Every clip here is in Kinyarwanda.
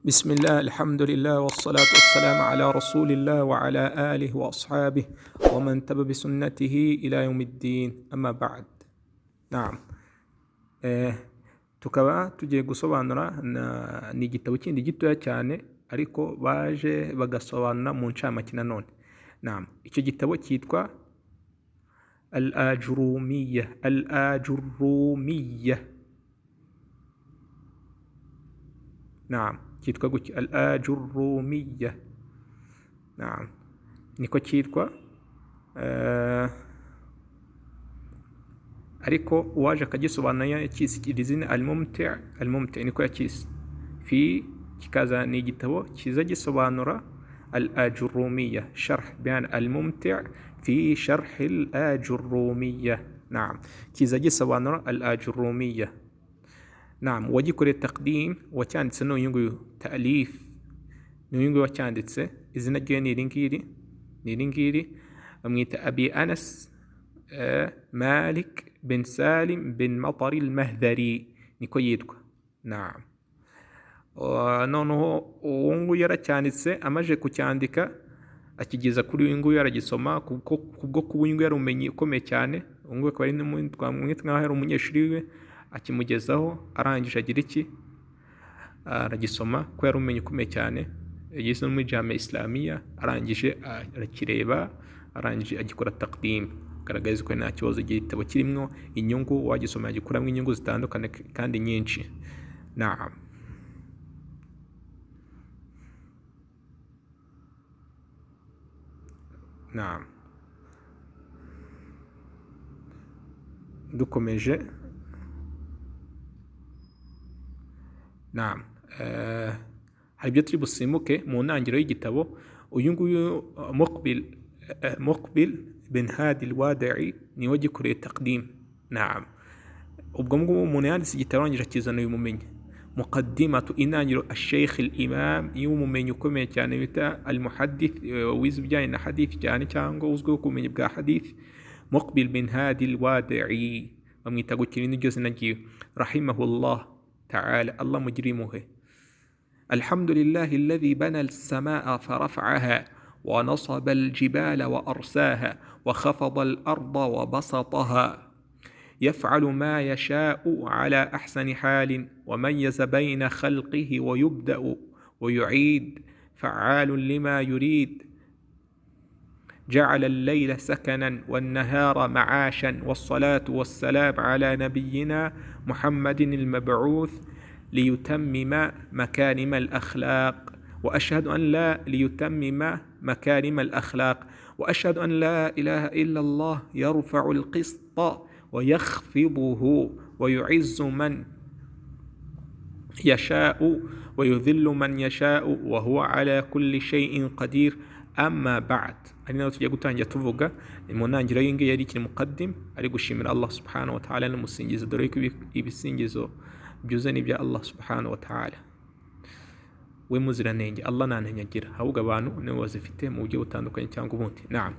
بسم الله الحمد لله والصلاة والسلام على رسول الله وعلى آله وأصحابه ومن تبع بسنته إلى يوم الدين أما بعد. نعم. Tukaba tugiye gusobanura ni igitabo kindi gitoya cyane, ariko baje bagasobanura mu ncamake nanone. Naam, icyo gitabo cyitwa Al-Ajurumiya. Al-Ajurumiya, naam, cyitwa gutya Al-Ajurumiya. Naam, niko cyitwa. Ariko uwaje akagisobanura yakise iri zina Al-Mumti'. Al-Mumti' niko yakise fi kikaza. Ni igitabo kiza gisobanura Al-Ajurumiya, sharh bayan Al-Mumti' fi sharh Al-Ajurumiya. Naam, kiza gisobanura Al-Ajurumiya. Naam, uwagikoreye taqdim, wacyanditse ni uyu nguyu, ta'lif ni uyu nguyu wacyanditse. Izina rye ni iri ngiri, ni iri ngiri, bamwita Abi Anas Malik bin Salim bin Matari al-Mahdari, niko yitwa. Naam. Noneho uwo nguyu yaracyanditse, amaze kucyandika akigeza kuri uyu nguyu aragisoma, kuko kubwo kuba uyu nguyu yari umumenyi ukomeye cyane, uyu nguyu akaba ari twamwita nk'aho yari umunyeshuri we, akimugezaho arangije agira iki, aragisoma ko yari umumenyi ukomeye cyane, yize no muri Jamia Islamia, arangije arakireba, arangije agikora taqdim, agaragaza ko nta kibazo, igitabo kirimo inyungu, wagisoma yagikuramo inyungu zitandukanye kandi nyinshi. Naam. Naam, dukomeje. Naam, hari ibyo turi busimbuke mu ntangiriro y'igitabo. Uyu nguyu Muqbil bin Hadi al-Wadi'i niwe wagikoreye taqdim. Naam, ubwo ngubwo umuntu yanditse igitabo arangije akizana uyu mumenyi. Muqaddimatu, intangiriro, Asheikh al-Imam, iyo umumenyi ukomeye cyane bita al-Muhaddith, wize ibijyanye na hadith cyane cyangwa uzwiho ku bumenyi bwa hadith, Muqbil bin Hadi al-Wadi'i, bamwita gukira n'iryo zina ryiwe, rahimahullah ta'ala, Allah mugire impuhwe. Alhamdulillahi alladhi bana as-samaa farafa'aha wa nasaba al-jibala wa arsaha wa khafada al-arda wa basataha يفعل ما يشاء على أحسن حال وميز بين خلقه ويبدأ ويعيد فعال لما يريد جعل الليل سكنا والنهار معاشا والصلاة والسلام على نبينا محمد المبعوث ليتمم مكارم الأخلاق وأشهد أن لا ليتمم مكارم الأخلاق وأشهد أن لا إله إلا الله يرفع القسط ويخفضه ويعز من يشاء ويذل من يشاء وهو على كل شيء قدير. أما بعد، ari naho tugiye gutangira tuvuga mu ntangiriro y'ingiyi yari ikiri muqaddim, ari gushimira Allah subhanahu wa ta'ala n'umusingizo, dore ko ibisingizo byuzuye n'ibya Allah subhanahu wa ta'ala we muziranenge. Allah nta ntege agira, ahubwo abantu nibo bazifite mu buryo butandukanye cyangwa ubundi. Naam,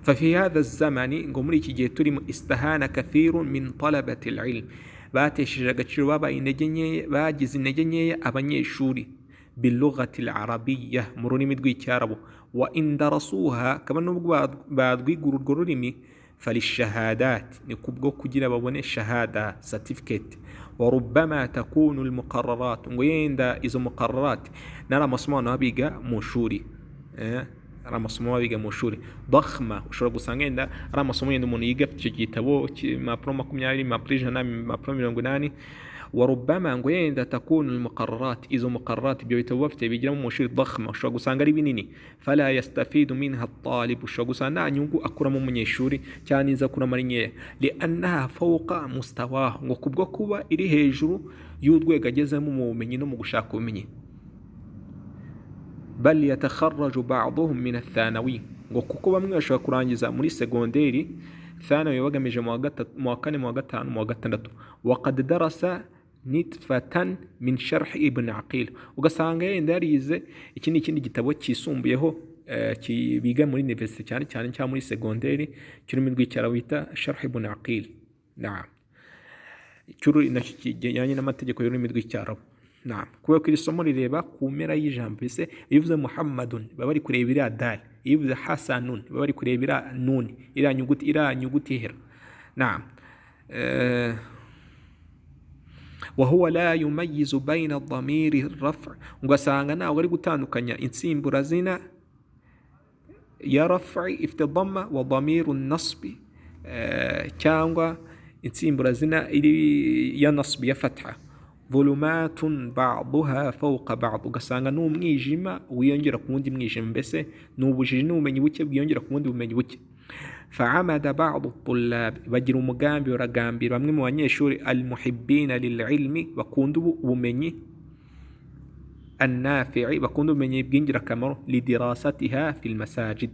fa fi hadha zamani, ngo muri iki gihe turimo, istahana kathirun min talabati al-ilm, batesheje agaciro, babaye intege nkeya, bagize intege nkeya abanyeshuri bilughati al-arabiyya, mu rurimi rw'icyarabu, wa in darasuha, kaba nubwo badwigura urwo rurimi, falishahadat, ni kubwo kugira babone shahada, certificate, wa rubbama takunu al-muqarrarat, ngo yenda izo muqarrarat nari amasomo abantu biga mu shuri, ari amasomo biga mu shuri dakhma, ushobora gusanga yenda ari amasomo yenda umuntu yiga afite icyo gitabo impapuro 20, impapuro 100, impapuro 80. Wa rubbama, ngo yenda takunu al-muqarrarat, izo muqarrarat ibyo bitabo bafite bigiramo mu shuri dakhma, ushobora gusanga ari binini, fala yastafidu minha at-talib, ushobora gusanga nta nyungu akuramo umunyeshuri cyangwa niza akuramo ari nkeya, li'annaha fawqa mustawahu, ngo kubwo kuba iri hejuru y'urwego agezemo mu bumenyi no mu gushaka ubumenyi. Bal yatakharraju ba'duhum min ath-thanawi, ngo kuko bamwe bashobora kurangiza muri segonderi, thanawi bagamije mu wa gatatu, mu wa kane, mu wa gatanu, mu wa gatandatu, waqad darasa nitfatan min sharh Ibn Aqil, ugasanga yenda yarize iki ni ikindi gitabo cyisumbuyeho, biga muri university cyane cyane cyangwa muri segonderi cy'ururimi rw'icyarabu bita Sharh Ibn Aqil. Naam, cy'uru nacyo kijyanye n'amategeko y'ururimi rw'icyarabu. Naam, kubera ko iri somo rireba ku mpera y'ijambo. Mbese iyo uvuze Muhammadun, baba bari kureba iriya dal. Iyo uvuze Hasanun, baba bari kureba iriya nun, iriya nyuguti ihera. Naam. وهو لا يميز بين الضمير الرفع, ugasanga ntabwo ari gutandukanya insimburazina ya رفع ifite ضمة, وضمير النصب, cyangwa insimburazina iri ya نصب ya فتحة. ظلمات بعضها فوق بعض, ugasanga ni umwijima wiyongera ku wundi mwijima. Mbese ni ubujiji n'ubumenyi buke bwiyongera ku wundi bumenyi buke. فعمد بعض الطلاب, bagira umugambi, baragambira bamwe mu banyeshuri, المحبين للعلم, bakunda ubumenyi, النافع, bakunda ubumenyi bw'ingirakamaro, لدراستها في المساجد,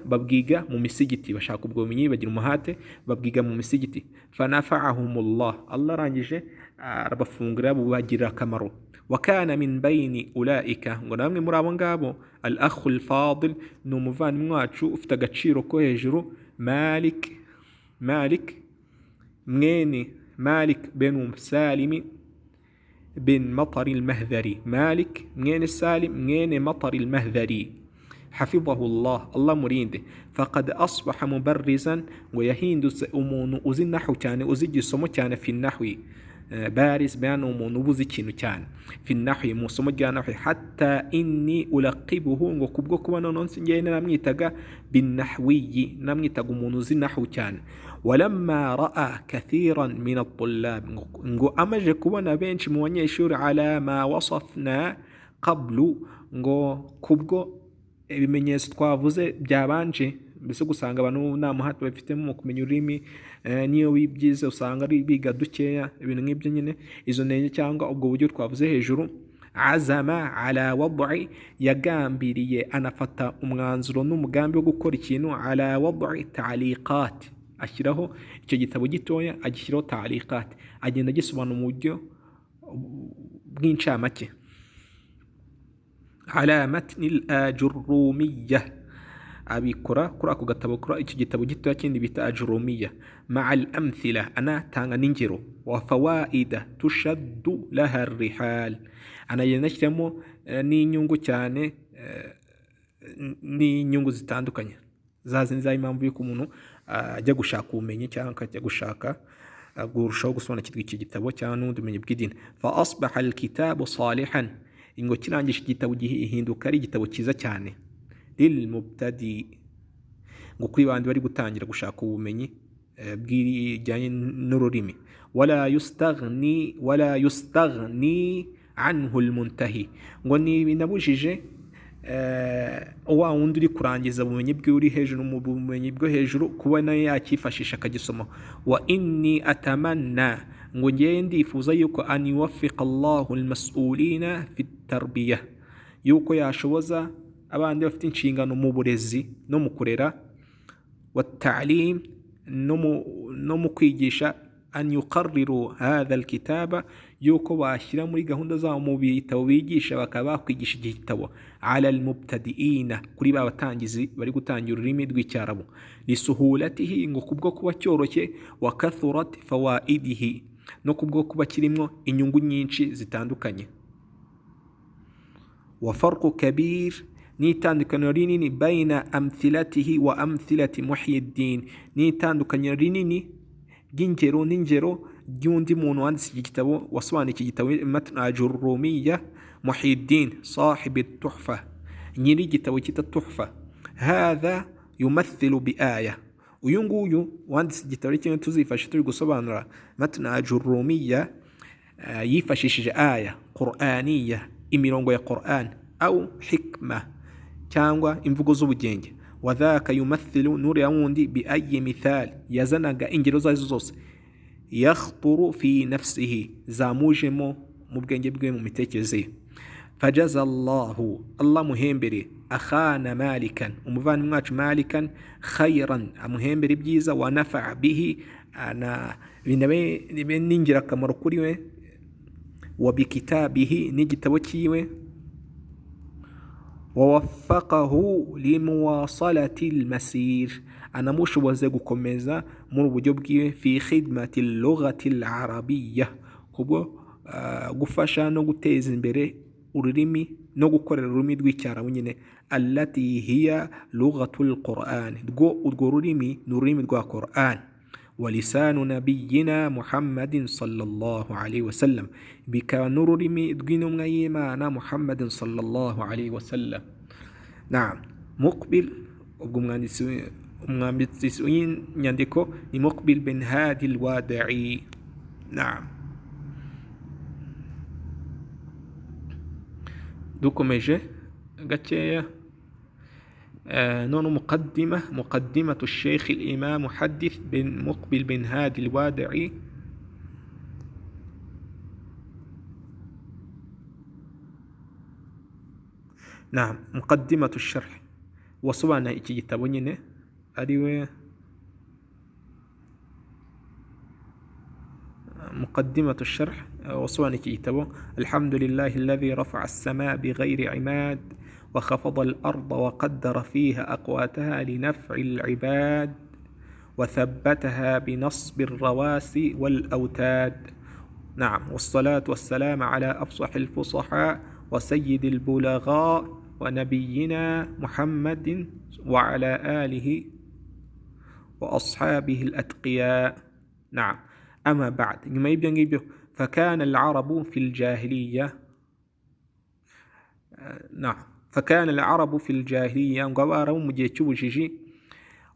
babwiga mu misigiti. Bashaka ubwo bumenyi, bagira umuhate, babwiga mu misigiti. فنفعهم الله, Allah arangije arabafungurira, bubagirira akamaro. وكان من بين أولئك, ngo na bamwe muri abo ngabo, الأخ الفاضل, ni umuvandimwe wacu ufite agaciro ko hejuru, Malik, Malik mwene Malik ben Salimi bin Matar al-Mahdari, Malik mwene Salim mwene Matar al-Mahdari, حفظه الله, Allah murinde. فقد أصبح مبرزا, ngo yahindutse umuntu uzi nahu cyane, uzi igisomo cyane, في النحو. بارز بيان umuntu uba uzi ikintu cyane, في النحو, mu isomo rya نحو. حتى إني ألقبه, ngo kubwo kuba noneho ngewe naramwitaga بالنحوي, namwitaga umuntu uzi nahu cyane. ولما رأى كثيرا من الطلاب, ngo amaze kubona benshi mu banyeshuri, على ما وصفنا قبل, ngo kubwo ibimenyetso twavuze byabanje, mbese gusanga abantu nta muhate bafitemo mu kumenya ururimi, n'iyo bibyize usanga ari biga dukeya, ibintu nk'ibyo nyine, izo ntege cyangwa ubwo buryo twavuze hejuru. عزم على وضع, yagambiriye anafata umwanzuro n'umugambi wo gukora ikintu, على وضع تعليقات, ashyiraho icyo gitabo gitoya, agishyiraho تعليقات, agenda agisobanura mu buryo bw'incamake, على متن الآجرومية, abikora kuri ako gatabo, kuri icyo gitabo gitoya kindi bita Ajurumiya, مع الأمثلة, anatanga n'ingero, وفوائد تشد لها الرحال, anagenda ashyiramo n'inyungu cyane, n'inyungu zitandukanye za zindi za impamvu y'uko umuntu ajya gushaka ubumenyi cyangwa akajya gushaka kurushaho gusobanukirwa iki gitabo cyangwa n'ubundi bumenyi bw'idini. فأصبح الكتاب صالحا, ngo kirangije igitabo gihinduka ari igitabo cyiza cyane, للمبتدئ, ngo kuri bandi bari gutangira gushaka ubumenyi bw'ijyanye n'ururimi, ولا يستغني عنه المنتهي, ngo ni binabujije wa wundi uri kurangiza ubumenyi bwe, uri hejuru mu bumenyi bwo hejuru, kuba nawe yakifashisha akagisoma. وإني أتمنى, ngo ngewe ndifuza yuko, أن يوفق الله المسؤولين في التربية, yuko yashoboza abandi bafite inshingano mu burezi no mu kurera, والتعليم, no mu kwigisha, أن يقرروا هذا الكتاب, yuko bashyira muri gahunda zabo mu bitabo bigisha, bakaba bakwigisha iki gitabo, على المبتدئين, kuri ba batangizi bari gutangira ururimi rw'Icyarabu, لسهولته, ngo kubwo kuba cyoroshye, وكثرة فوائده, no kubwo kuba kirimo inyungu nyinshi zitandukanye. وفرق كبير, n'itandukaniro rinini, بين أمثلته وأمثلة محي الدين, n'itandukaniro rinini ry'ingero n'ingero ry'undi muntu wanditse iki gitabo, wasobanuye iki gitabo, متن Ajurumiya, Muhiddin صاحب التحفة, nyiri igitabo cyitwa Tuhfa. هذا يمثل بآية, uyu nguyu wanditse igitabo ari kimwe tuzifasha turi gusobanura متن Ajurumiya, yifashishije آية قرآنية, imirongo ya Quran, أو حكمة, cyangwa imvugo z'ubugenge. وذاك يمثل, n'uriya wundi, بأي مثال, yazanaga ingero izo arizo zose, يخطر في نفسه, zamujemo mu bwenge bwe, mu mitekerereze ye. فجزى الله, Allah muhembere, أخانا مالكا, umuvandimwe wacu Malikan, خيرا, amuhembere ibyiza, ونفع به, ana binabe n'ingirakamaro kuri we, وبكتابه, n'igitabo cyiwe, ووفقه لمواصلة المسير, anamushoboze gukomeza muri uburyo bwiwe, في خدمة اللغة العربية, kubwo gufasha no guteza imbere ururimi no gukorera ururimi rw'icyarabu nyine, allati hiya lughatul Qur'an, rwo urwo rurimi ni ururimi rwa Qur'an, wa lisanu nabiyina Muhammadin sallallahu alayhi wasallam, bikaba n'ururimi rw'intumwa y'Imana Muhammadin sallallahu alayhi wasallam. Naam, Muqbil, ubwo umwanditsi w'inyandiko ni Muqbil bin Hadi al-Wadi'i. Naam, dukomeje gakeya none muqaddima, muqaddimatu Sheikh al-Imam Muhaddith bin Muqbil bin Hadi al-Wadi'i. Naam, muqaddimatu sharh, wasobanuye iki gitabo nyine ariwe مقدمة الشرح وصواني كتابه. الحمد لله الذي رفع السماء بغير عماد وخفض الأرض وقدر فيها أقواتها لنفع العباد وثبتها بنصب الرواسي والأوتاد. نعم، والصلاة والسلام على أفصح الفصحاء وسيد البلغاء ونبينا محمد وعلى آله وأصحابه الأتقياء. نعم، أما بعد، nyuma y'ibyo ngibyo, فكان العرب في الجاهلية، نعم، فكان العرب في الجاهلية، ngo abarabu mu gihe cy'ubujiji,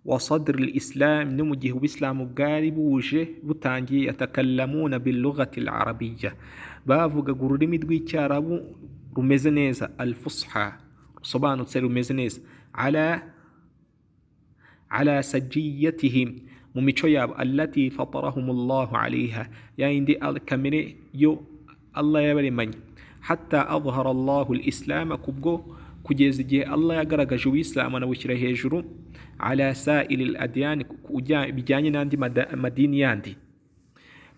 wa sadr al-islam, no mu gihe ubisilamu bwari buje butangiye, yatakallamuna bil-lughati al-arabiyya, bavugaga ururimi rw'icyarabu rumeze neza, al-fusha, rusobanutse rumeze neza, ala sajiyatihim, mu mico yabo, allati fatarahum Allahu alayha, yayindi kamere yo Allah yabaremanye, hatta adhara Allahu al-islam, kubwo kugeza igihe Allah yagaragaje ubisilamu anabushyira hejuru, ala sa'il al-adyan, bijyanye n'andi madini yandi.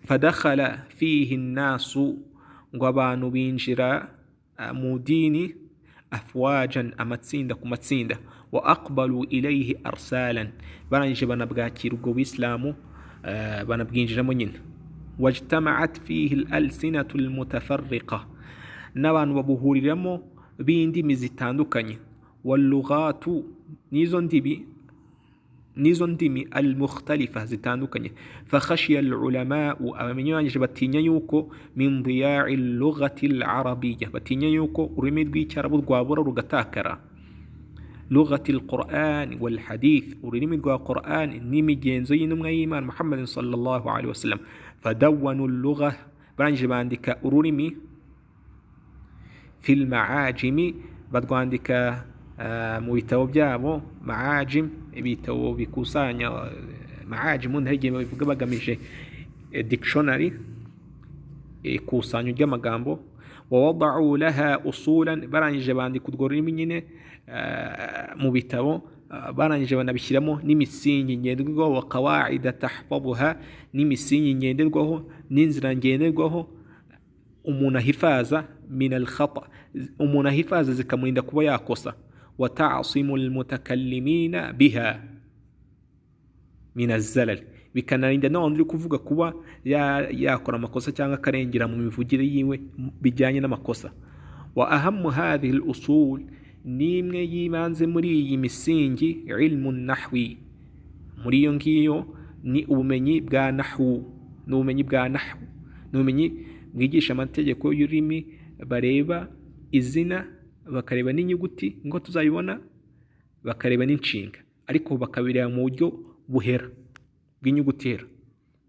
Fadakhala fihi an-nasu, ngo abantu binjira mu dini, afwajan, amatsinda ku matsinda, wa aqbalu ilayhi arsalan, barangije banabwakira ubwo bisilamu, banabwinjiramo nyine. Wajtama'at fihi al-alsinatu al-mutafarriqa, n'abantu babuhuriramo b'indimi zitandukanye, wal-lughatu, n'izo ndimi al-mukhtalifa zitandukanye. Fakhashiya al-ulama'u, abamenyi barangije batinya yuko min diya'i al-lughati al-arabiyya, batinya yuko ururimi rw'icyarabu rwabura rugatakara, lughati al-Qur'an wal hadith, ururimi rwa Qur'an n'imigenzo y'intumwa y'Imana Muhammad sallallahu alaihi wasallam. Fadawwanu al-lugha, barangije bandika ururimi, fil ma'ajimi, barwandika mu bitabo byabo, ma'ajim, ibitabo bikusanya ma'ajim, undi babivuga bagamije dictionary, ikusanyo ry'amagambo. Wa wada'u laha usulan, barangije bandika urwo rurimi nyine mu bitabo, barangije banabishyiramo n'imisingi ngenderwaho, wa qawaida tahfazuha, n'imisingi ngenderwaho n'inzira ngenderwaho umuntu ahifaza, min al-khata, umuntu ahifaza zikamurinda kuba yakosa, wa ta'simu al-mutakallimina biha min az-zalal, bikanarinda na uri kuvuga kuba yakora amakosa cyangwa akarengera mu mivugire yiwe bijyanye n'amakosa. Wa ahammu hadhihi al-usul, nimwe yibanze muri iyi misingi, ilmu nahwi, muri iyo ngiyo ni ubumenyi bwa nahwu, ni ubumenyi bwa nahwu, ni ubumenyi bwigisha amategeko y'ururimi, bareba izina, bakareba n'inyuguti ngo tuzayibona, bakareba n'inshinga, ariko bakabireba mu buryo buhera bw'inyuguti hera,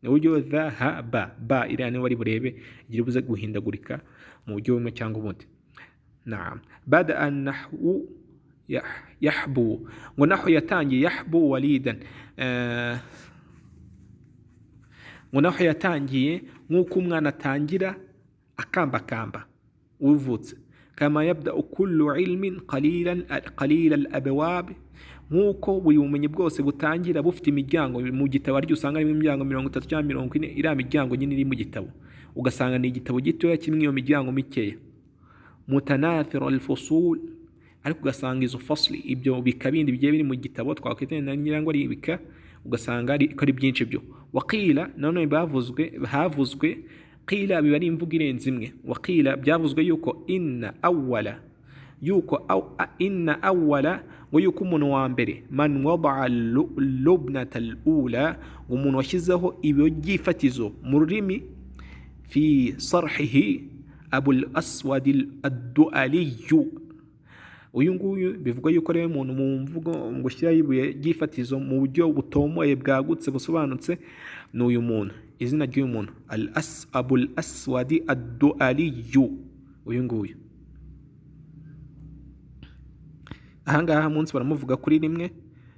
ni uburyo dha ha ba ba, iriya niyo bari burebe igira buze guhindagurika mu buryo bumwe cyangwa ubundi. Naam, bada an-nahwu yahbu, ngo nahwu yatangiye, yahbu walidan, ngo nahwu yatangiye nk'uko umwana atangira akambakamba uvutse, kama yabda kullu ilmin qalilan qalila al-abwab, nk'uko buri bumenyi bwose butangira bufite imiryango. Mu gitabo aryo usanga harimo imiryango 30 cyangwa 40, iriya miryango nyine iri mu gitabo, ugasanga ni igitabo gitoya kimwe iyo miryango mikeya, mutanathira al-fusul, ariko ugasanga izo fasli, ibyo bika bindi bigiye biri mu gitabo twakwita ngira ngo ari ibika, ugasanga ari byinshi byo. Waqila, nanone havuzwe Qila biba ari imvugo irenze imwe. Waqila byavuzwe yuko inna awwala, yuko inna awwala, ngo yuko umuntu wa mbere man wada'a lubnata al-ula, umuntu washyizeho ibyo byifatizo mu rurimi, fi sarhihi Abul Aswad ad-Du'ali. Uyu nguyu bivugwa yuko ari umuntu mu mvugo ngo ushyiraho ibuye ry'ifatizo mu buryo butomoye bwagutse busobanutse, ni uyu muntu. Izina ry'uyu muntu Abul Aswad ad-Du'ali, uyu nguyu. Ahangaha munsi baramuvuga kuri rimwe,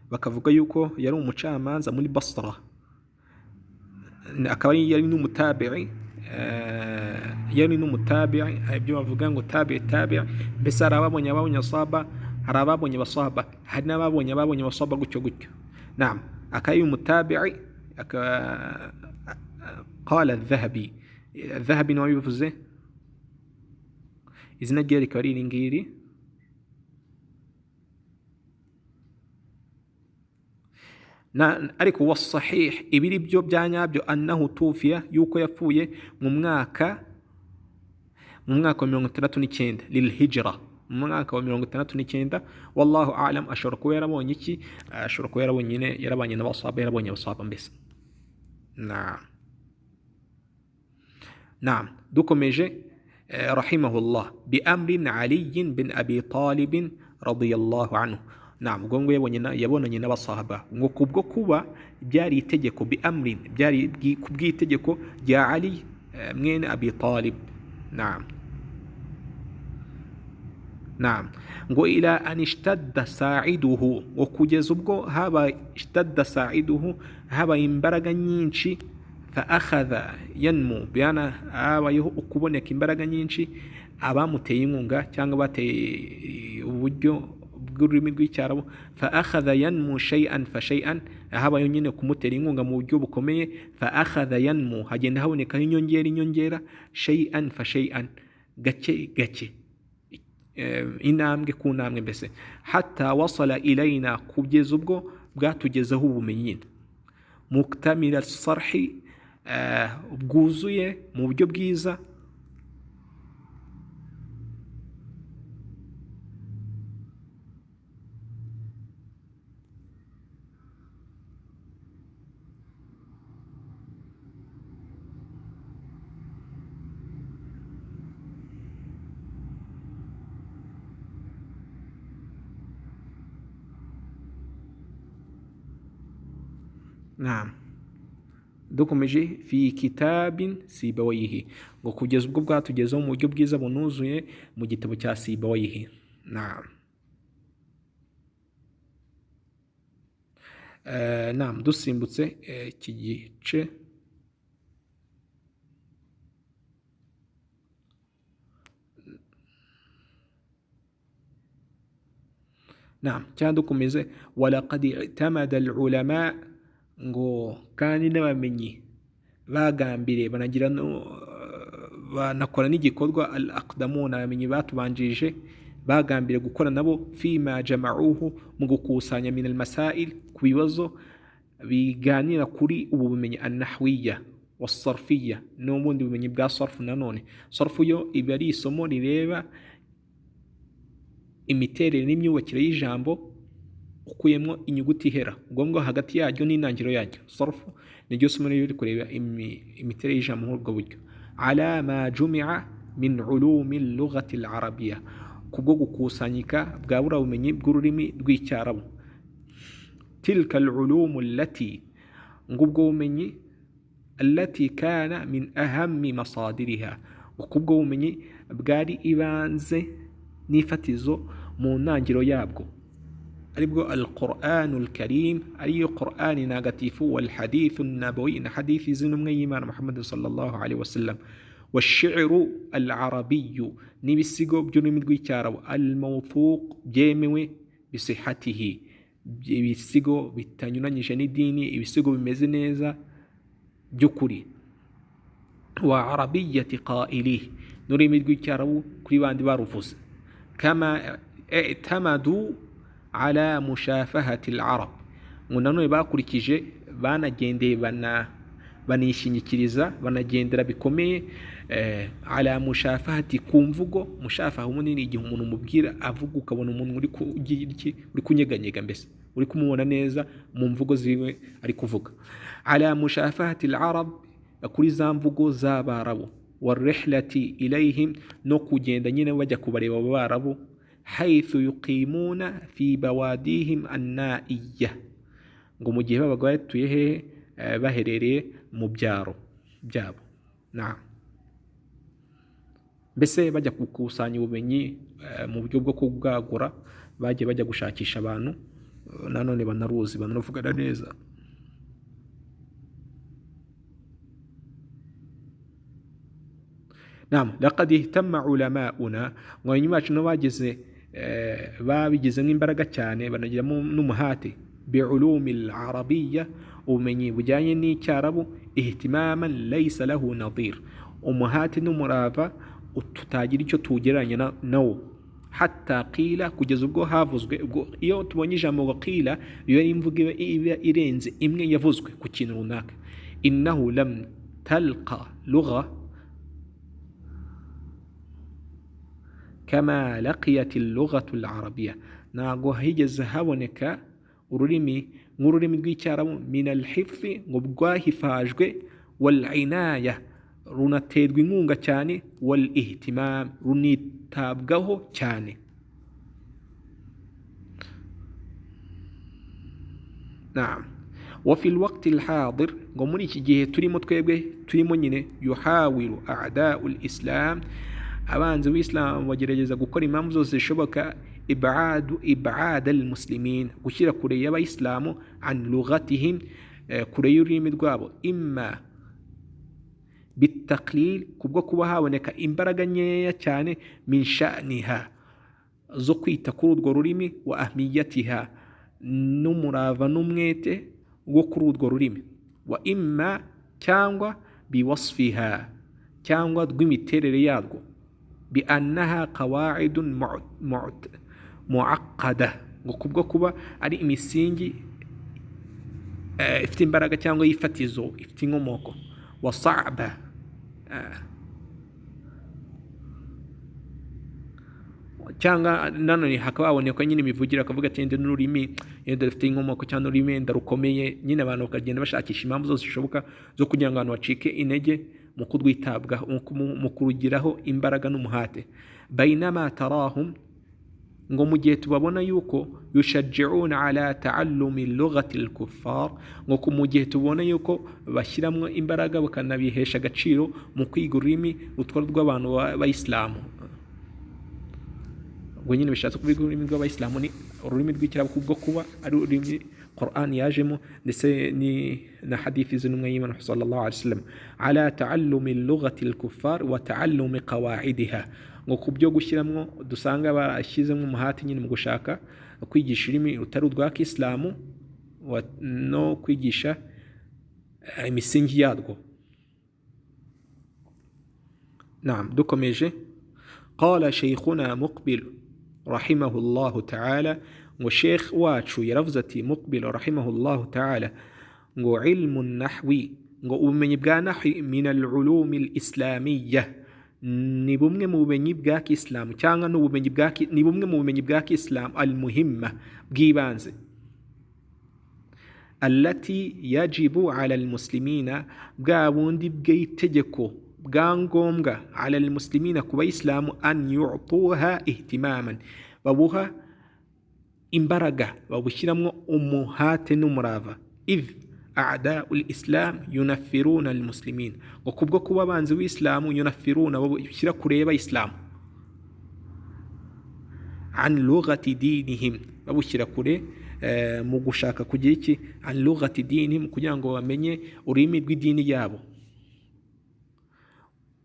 bakavuga yuko yari umucamanza muri Basra, akaba yari n'umutabi'i, yari n'umutabi'i. Ibyo bavuga ngo tabi'i tabi'i, mbese hari ababonye ababonye asaba, hari ababonye abasaba, hari n'ababonye ababonye abasaba, gutyo gutyo. Naam, akaba ari umutabi'i. Qala Dhahabi, Dhahabi niwe wabivuze, izina rye rikaba ari iri ngiri. Ariko wa sahih, ibiri byo bya nyabyo, annahu tufiya, yuko yapfuye mu mwaka wa 69 lil hijra, mu mwaka wa 69. Wallahu a'lam, ashobora kuba yarabonye iki, ashobora kuba yarabonye nyine, yarabanye n'abasahaba, yarabonye abasahaba mbese. Naam, dukomeje. Rahimahullah bi amrin Ali bin Abi Talib radiyallahu anhu. Naam, ubwo ngo yabonanye n'abasahaba, ngo kubwo kuba byari itegeko, bi amrin byari kubw'itegeko rya Ali mwene Abi Talib. Naam, naam, ngo ila an ishtadda sa'iduhu, ngo kugeza ubwo haba ishtadda sa'iduhu, haba imbaraga nyinshi, fa akhadha yanmu, byana habayeho ukuboneka imbaraga nyinshi, abamuteye inkunga cyangwa bateye uburyo bw'ururimi rw'icyarabu, fa akhadha yanmu shay'an fa shay'an, habayeho nyine kumutera inkunga mu buryo bukomeye, fa akhadha yanmu, hagenda habonekaho inyongera inyongera, shay'an fa shay'an, gake gake, intambwe ku ntambwe mbese, hatta wasala ilayna, kugeza ubwo bwatugezeho ubumenyi muktamila sarhi, bwuzuye mu buryo bwiza. Naam, dukomeje. Fi kitabin Sibawayihi, ngo kugeza ubwo bwatugezeho mu buryo bwiza bunuzuye mu gitabo cya Sibawayihi. Naam, naam, dusimbutse iki gice. Naam, cyangwa dukomeze. Walaqad i'tamada al-ulama, ngo kandi n'abamenyi bagambire banagira banakora n'igikorwa, al-aqdamuna, abamenyi batubanjirije bagambire gukora nabo, fima jama'uhu, mu gukusanya, min al-masail, ku bibazo biganira kuri ubu bumenyi, an-nahwiyya was-sarfiyya, n'ubundi bumenyi bwa sarfu. Nanone sarfu yo iba ari isomo rireba imiterere n'imyubakire y'ijambo ukuyemo inyuguti ihera, ubwo ngo hagati yaryo n'intangiriro yaryo. Sarfu niryo somo riri kureba imiterere y'ijambo muri ubwo buryo. Ala ma jumi'a min ulumi al-lughati al-arabiyya, kubwo gukusanyika bwa buriya bumenyi bw'ururimi rw'icyarabu. Tilka al-ulumu allati, ngubwo bumenyi, allati kana min ahammi masadiriha, kubwo bumenyi bwari ibanze n'ifatizo mu ntangiriro yabwo, aribwo al-Qur'an al-Karim, ariyo Qur'an ntagatifu, wal hadith an-nabawi, na hadithi z'intumwa y'Imana Muhammad sallallahu alaihi wasallam, والشعر العربي, n'ibisigo by'ururimi rw'icyarabu, al-mawthuq, byemewe, bisihatihi, ibisigo bitanyuranyije n'idini, ibisigo bimeze neza by'ukuri, wa arabiyyati qailihi, n'ururimi rw'icyarabu kuri bandi baruvuze, kama i'tamadu ala mushafahati al-arab, ngo nanone bakurikije banagendeye Banishingikiriza, banagendera bikomeye ala mushafahati, ku mvugo. Mushafaha ubundi ni igihe umuntu umubwira avuga ukabona umuntu uri kunyeganyega, mbese uri kumubona neza mu mvugo ziwe ari kuvuga. Ala mushafahati al-arab, kuri za mvugo z'abarabu. Warihlati ilayhim, no kugenda nyine bajya kubareba abo barabu. Haythu yuqimuna fi bawadihim annaiya, ngo mu gihe babaga batuye hehe, baherereye mu byaro byabo. Naam, mbese bajya gukusanya ubumenyi mu buryo bwo kubwagura, bagiye bajya gushakisha abantu nanone banaruzi, banavugana neza. Naam, laqad ihtamma ulamauna, ngo nyuma yacu no bageze babigizemo imbaraga cyane, banagiramo n'umuhate. Biulumi al-arabiyya, ubumenyi bujyanye n'icyarabu. Ihtimaman laysa lahu nadir, umuhate n'umurava tutagira icyo tuwugereranya nawo. Hatta qila, kugeza ubwo havuzwe. Ubwo iyo tubonye ijambo ngo qila, biba ari imvugo iba irenze imwe yavuzwe ku kintu runaka. Innahu lam talqa lugha kama laqiyat al-lughatu al-arabiyya, ntabwo higeze haboneka ururimi nk'ururimi rw'icyarabu. Min al-hifzi, ngo rwahifajwe. Wal inaya, runaterwa inkunga cyane. Wal ihtimam, runitabwaho cyane. Naam, wa fi alwaqti alhadir, ngo muri iki gihe turimo twebwe turimo nyine. Yuhawilu a'da'u al-islam, abanzi b'Islam bagerageza gukora impamvu zose zishoboka. Ib'adu ib'ad al-muslimin, gushyira kure y'abayisilamu. An lughatihim, kure y'ururimi rwabo. Imma bitaklil, kubwo kuba haboneka imbaraga nkeya cyane. Min sha'niha, zo kwita kuri urwo rurimi. Wa ahmiyatiha, n'umurava n'umwete wo kuri urwo rurimi. Wa imma, cyangwa biwasfiha, cyangwa rw'imiterere yarwo. Bi annaha qawaidun muaqqada, ngo kubwo kuba ari imisingi ifite imbaraga cyangwa y'ifatizo ifite inkomoko. Wa sa'ba, cyangwa nanone hakaba haboneka nyine imivugire, akavuga ati yenda n'ururimi yenda rufite inkomoko cyangwa n'ururimi yenda rukomeye nyine. Abantu bakagenda bashakisha impamvu zose zishoboka zo kugira ngo abantu bacike intege mu kurwitabwaho, mu kurugiraho imbaraga n'umuhate. Bainama tarahum, ngo mu gihe tubabona yuko yushajji'una ala ta'allumi lughati al-kuffar, ngo mu gihe tubona yuko bashyiramo imbaraga bakanabihesha agaciro mu kwiga ururimi rutwara rw'abantu b'abayisilamu. Ubwo nyine bishatse kuvuga ururimi rw'abayisilamu ni ururimi rw'icyarabu, kubwo kuba ari ururimi Qur'an yajemo ndetse ni na hadithi z'intumwa y'Imana sallallahu alaihi wasallam. Ala ta'allumi lughati al-kuffar wa ta'allumi qawa'idiha, ngo ku byo gushyiramo dusanga barashyizemo umuhati nyine mu gushaka kwigisha ururimi rutari urwa kisilamu no kwigisha imisingi yarwo. Naam, dukomeje. Qala shaykhuna Muqbil rahimahullahu ta'ala, ngo sheikh wacu yaravuze ati Muqbil rahimahullahu ta'ala, ngo ilmu nahwi, ngo ubumenyi bwa nahwi. Min al-ulumi al-islamiyya, ni bumwe mu bumenyi bwa kisilamu, cyangwa n'ubumenyi bwa ni bumwe mu bumenyi bwa kisilamu. Al-muhimma, bw'ibanze. Allati yajibu ala al-muslimina, bwa bundi bw'itegeko bwa ngombwa. Ala al-muslimina, ku bayisilamu. An yu'tuha ihtimaman, babuha imbaraga, babushyiramo umuhate n'umurava. Idh a'da'u al-islam yunaffiruna al-muslimin, ngo kubwo kuba abanzi b'isilamu yunaffiruna, babushyira kure y'abayisilamu. An lughati dinihim, babushyira kure mu gushaka kugira iki? An lughati dinihim, kugira ngo bamenye ururimi rw'idini yabo.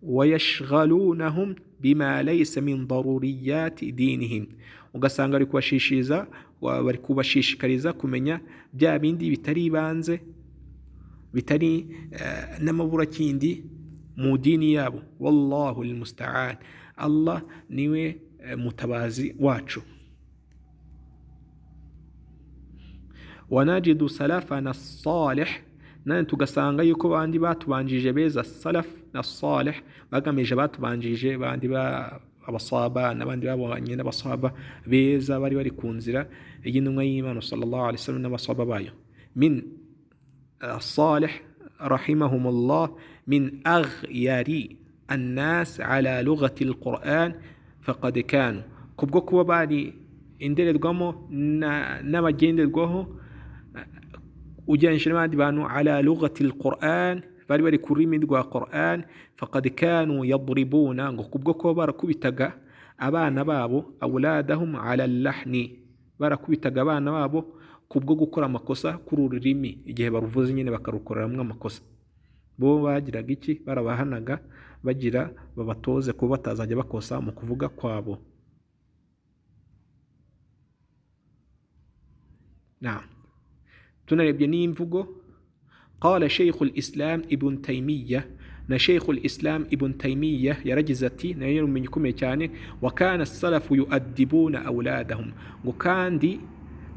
Wayashghalunahum bima laysa min daruriyati dinihim, ugasanga bari kubashishikariza kumenya bya bindi bitari ibanze, bitari n'amaburakindi mu dini yabo. Wallahu almusta'an, Allah niwe mutabazi wacu. Wanajidu salafana salih, Nane tugasanga yuko bandi batubanjije beza salaf na salih bagamije batubanjije bandi ba abasaba n'abandi babonye n'abasaba beza bari bari ku nzira y'intumwa y'Imana sallallahu alaihi wasallam n'abasaba bayo min salih rahimahumullah min aghyari الناس على لغة القرآن فقد كانوا kubwo kuba bari indererwamo n'abagenderwaho ugereranyije n'abandi bantu ala lughati alquran bari bari ku rurimi rwa Quran faqad kanu yadribuna ngo kubwo kuba barakubitaga abana babo awladahum ala lahni barakubitaga abana babo kubwo gukora amakosa kuri uru rurimi igihe baruvuze nyine bakarukoreramo amakosa bo bagiraga iki barabahanaga bagira babatoze kuba batazajya bakosa mu kuvuga kwabo. Naam, tunarebye n'imvugo qala Sheikh al-Islam Ibn Taymiyyah na Sheikh al-Islam Ibn Taymiyyah yaragize ati nayo umenye ukomeye cyane wa kana as-salafu yu'addibuna awladahum ngo kandi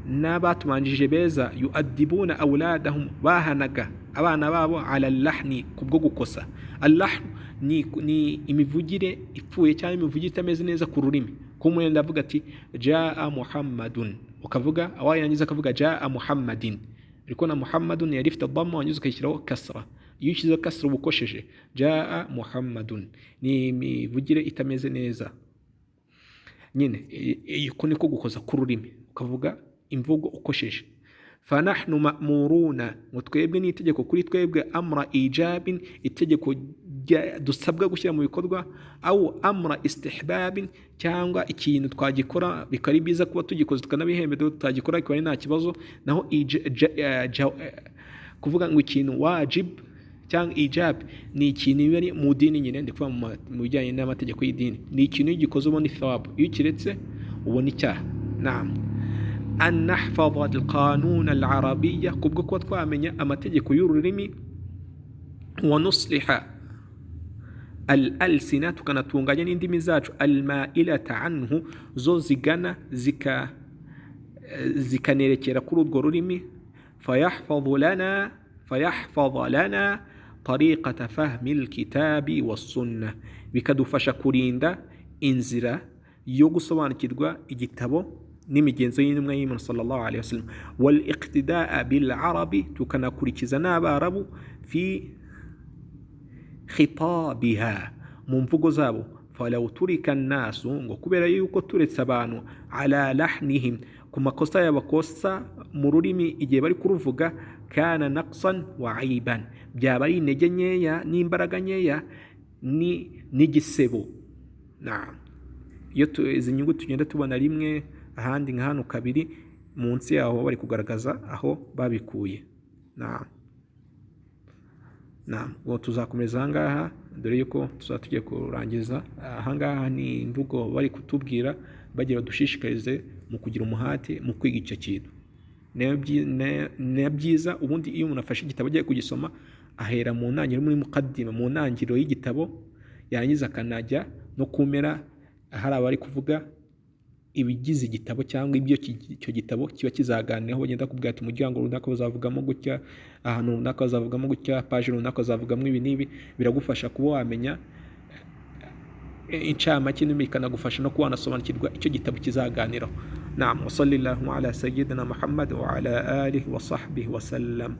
n'abatubanjije beza yu'addibuna awladahum bahanaga abana babo ala lahni kubwo gukosa. Al-lahn ni imivugire ipfuye cyangwa imivugire itameze neza ku rurimi. Kumwe ndavuga ati jaa Muhammadun ukavuga awayangiza akavuga jaa Muhammadin ariko na Muhammadun yari ifite dhamma wangiza ukayishyiraho kasra iyo ushyizeho kasra ubukosheje jaa Muhammadun ni imivugire itameze neza nyine uko niko gukoza ku rurimi ukavuga imvugo ukosheje. Fanahnu ma'muruna ngo twebwe n'itegeko kuri twebwe amra ijabin itegeko dusabwa gushyira mu bikorwa au amra istihbabin cyangwa ikintu twagikora bikari byiza kuba tugikoze tukanabihemberwa tutagikora bikaba ari nta kibazo. Naho kuvuga ngo ikintu wajib cyangwa ijab ni ikintu biba ari mu dini nyine ndi kuvuga mu bijyanye n'amategeko y'idini ni ikintu iyo ugikoze ubona ithawabu iyo ukiretse ubona icyaha. Naam, an nahfadha alqanun alarabiyya kubwo kuba twamenya amategeko y'ururimi wa nusliha al-alsina tukanatunganya n'indimi zacu al-mailata anhu zo zigana zikanerekera kuri urwo rurimi fayahfadhu lana tariqata fahmi alkitabi was-sunnah bikadufasha kurinda inzira yo gusobanukirwa igitabo n'imigenzo y'intumwa y'Imana sallallahu alaihi wasallam wal iqtidaa bil arabi tukanakurikiza n'abarabu fi khitabiha mu mvugo zabo falaw turika an-nasu ngo kubera yuko turetse abantu ala lahnihim ku makosa y'abakosa mu rurimi igihe bari kuruvuga kana naqsan wa aiban byaba ari intege nkeya n'imbaraga nkeya ni n'igisebo. Naam, iyo izi nyungu tugenda tubona rimwe ahandi nka hano kabiri munsi yaho bari kugaragaza aho babikuye. Naam, naam, ngo tuzakomeza ahangaha dore yuko tuzatugiye kurangiza ahangaha ni imvugo bari kutubwira bagira dushishikarize mu kugira umuhate mu kwiga icyo kintu. Ne byiza ubundi iyo umuntu afashe igitabo agiye kugisoma ahera mu ntangiriro muri mukaddima mu ntangiriro y'igitabo yarangiza akanajya no kumera hari abari kuvuga ibigize igitabo cyangwa ibyo icyo gitabo kiba kizaganiraho bagenda kubwira ati umuryango runaka bazavugamo gutya ahantu runaka bazavugamo gutya page runaka bazavugamo ibi n'ibi biragufasha kuba wamenya incamake bikanagufasha no kuba wanasobanukirwa icyo gitabo kizaganiraho. Naam, wa sallallahu ala sayyidina Muhammad wa ala alihi wa sahbihi wa sallam.